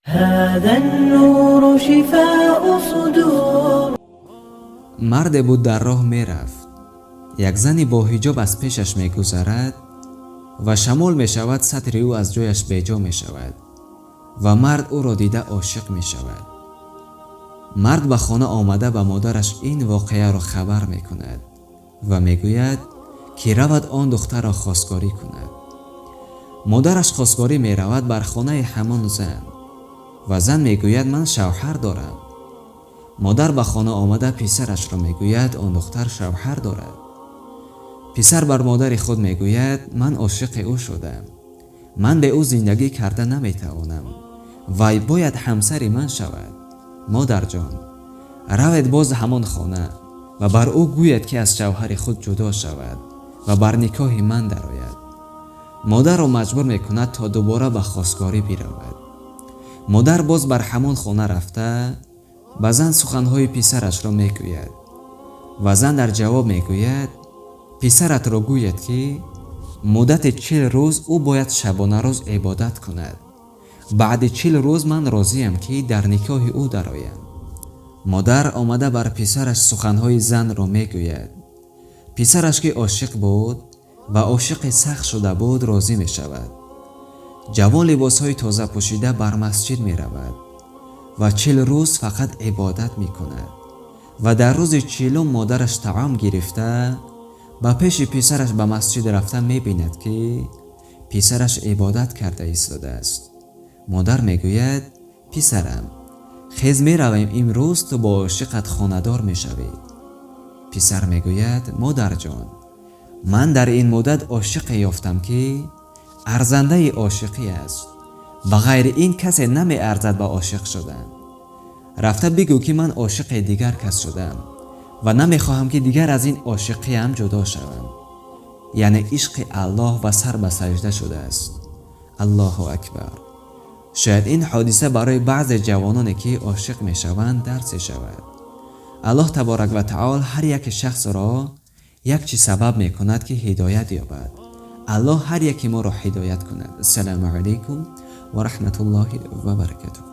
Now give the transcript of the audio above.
هذا النور شفاء صدور. Марде буд, дар роҳ мерафт. Як зани бо ҳиҷоб аз пешаш мегузарад ва шамол мешавад, сатри ӯ аз ҷояш беҷо мешавад ва мард ӯро дида ошиқ мешавад. Мард ба хона омада, ба модараш ин воқеаро хабар мекунад ва мегӯяд, ки равад, он духтарро хостгорӣ кунад. Модараш хостгорӣ меравад бар хонаи ҳамон зан ва зан мегӯяд: «Ман шавҳар дорам». Модар ба хона омада, писарашро мегӯяд: «Он духтар шавҳар дорад». Писар бар модари худ мегӯяд: «Ман ошиқи ӯ шудам, ман бе ӯ зиндагӣ карда наметавонам, вай бояд ҳамсари ман шавад. Модарҷон, равед боз ҳамон хона ва бар ӯ гӯяд, ки аз шавҳари худ ҷудо шавад ва бар никоҳи ман дарояд». Модарро маҷбур мекунад, то дубора ба хостгорӣ биравад. Модар боз бар ҳамон хона рафта, ба зан суханҳои писарашро мегӯяд ва зан дар ҷавоб мегӯяд: «Писаратро гӯяд, ки муддати 40 рӯз ӯ бояд шабонарӯз ибодат кунад. Баъди 40 рӯз ман розиям, ки дар никоҳи ӯ дароям». Модар омада, бар писараш суханҳои занро мегӯяд. Писараш, ки ошиқ буд ва ошиқи сахт шуда буд, розӣ мешавад. Ҷавон либосҳои тоза пӯшида бар масҷид меравад ва 40 рӯз фақат ибодат мекунад ва дар рӯзи 40-ум модараш таом гирифта, ба пеши писараш ба масҷид рафта, мебинад, ки писараш ибодат карда истодааст. Модар мегӯяд: «Писарам, хез, меравем, имрӯз ту бо ошиқат хонадор мешавӣ». Писар мегӯяд: «Модарҷон, ман дар ин муддат ошиқе ёфтам, ки арзандаи ошиқӣ аст, ба ғайри ин касе намеарзад ба ошиқ шудан. Рафта бигӯ, ки ман ошиқи дигар кас шудам ва намехоҳам, ки дигар аз ин ошиқиам ҷудо шавам». Яъне ишқи Аллоҳ ва сар ба саҷда шудааст. Аллоҳу акбар! Шояд ин ҳодиса барои баъзе ҷавононе, ки ошиқ мешаванд, дарсе шавад. Аллоҳ таборак ва таол ҳар яке шахсро як чиз сабаб мекунад, ки ҳидоят ёбад. Аллоҳ ҳар яке моро ҳидоят кунад. Ассалому алайкум ва раҳматуллоҳи ва баракатуҳ.